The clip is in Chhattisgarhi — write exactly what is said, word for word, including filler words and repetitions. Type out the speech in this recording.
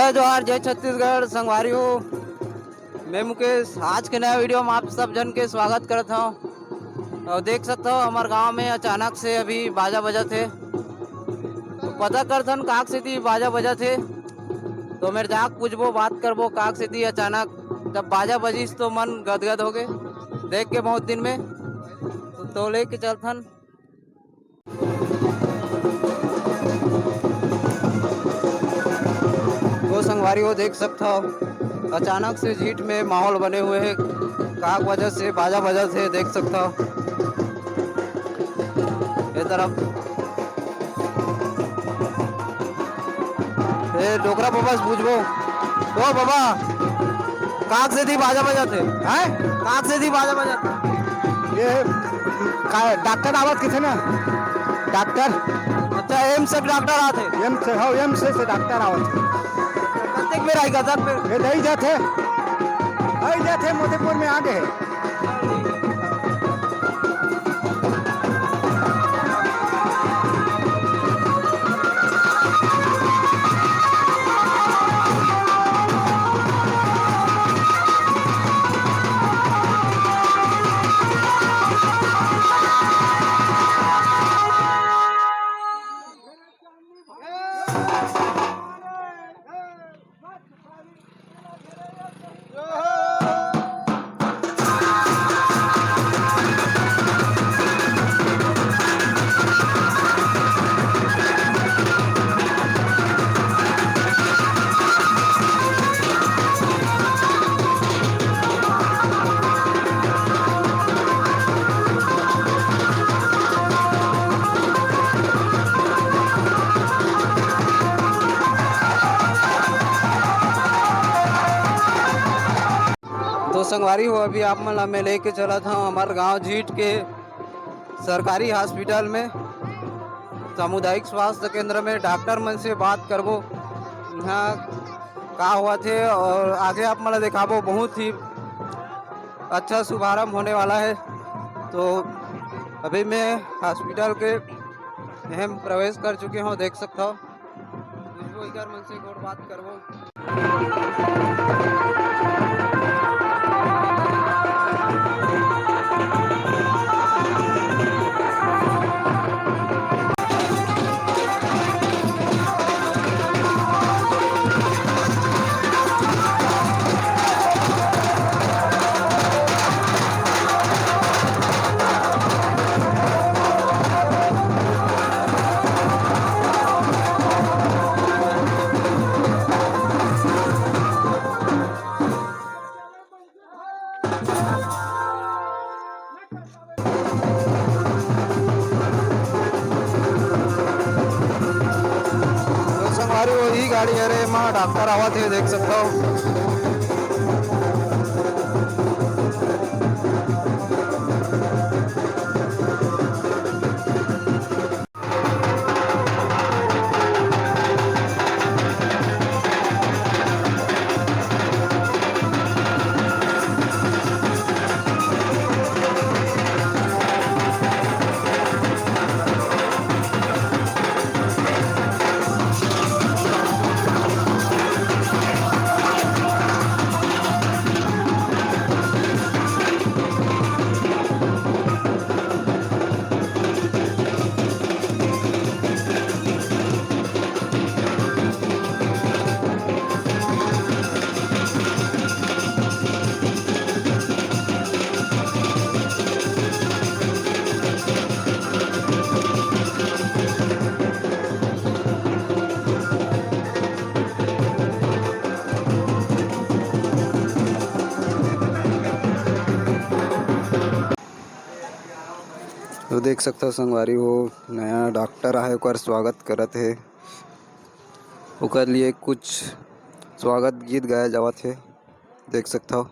जय जोहार, जय छत्तीसगढ़। संगवारी हो, मैं मुकेश। आज के नया वीडियो में आप सब झन के स्वागत करत हव। अउ देख सकत हव, हमर गांव में अचानक से अभी बाजा बजत हे। तो पता करथन काक सेती बाजा बजत हे। तो मेर जाके पूछबो, बात करबो काक सेती अचानक जब बाजा बजिस तो मन गदगद होगे, देख के बहुत दिन में। तो, तो लेके चलथन। तो संगवारी हो, देख सकत हव, अचानक से झीठ में माहौल बने हुए हे। काक वजह से बाजा बजत हे, देख सकत हव ये तरफ। ए, डोकरा बबा से पूछबो। ओ बबा, काक सेती बाजा बजत हे? हैं? काक सेती बाजा बजत हे? ये का, डॉक्टर आवत किथे ना? डॉक्टर? अच्छा, एम्स से डॉक्टर आथे? एम्स से, हाँ, एम्स से, से डॉक्टर आवत हे। कतेक बेर आई, कतक बेर? ये दई जाथे, आई जाथे, मोतीपुर में आ गए। तो संगवारी हो, अभी आप मन ला मैं लेके चलत हव हमर गांव झीठ के सरकारी हॉस्पिटल में, सामुदायिक स्वास्थ्य केंद्र में। डॉक्टर मन से बात करबो, यहाँ का होवत हे, और आगे आप मन ला देखाबो। बहुत ही अच्छा शुभारंभ होने वाला है। तो अभी मैं हॉस्पिटल के एहम प्रवेश कर चुके हव, देख सकत हव। पूछबो इकर मन से, गोठ बात करबो। तो संगवारी, वही गाड़ी हरे, एमा डॉक्टर आवत हे, देख सकत हव। तो देख सकत हव संगवारी हो, नया डॉक्टर आए हे, ओकर स्वागत करत हे, ओकर लिए कुछ स्वागत गीत गाए जावत हे, देख सकत हव।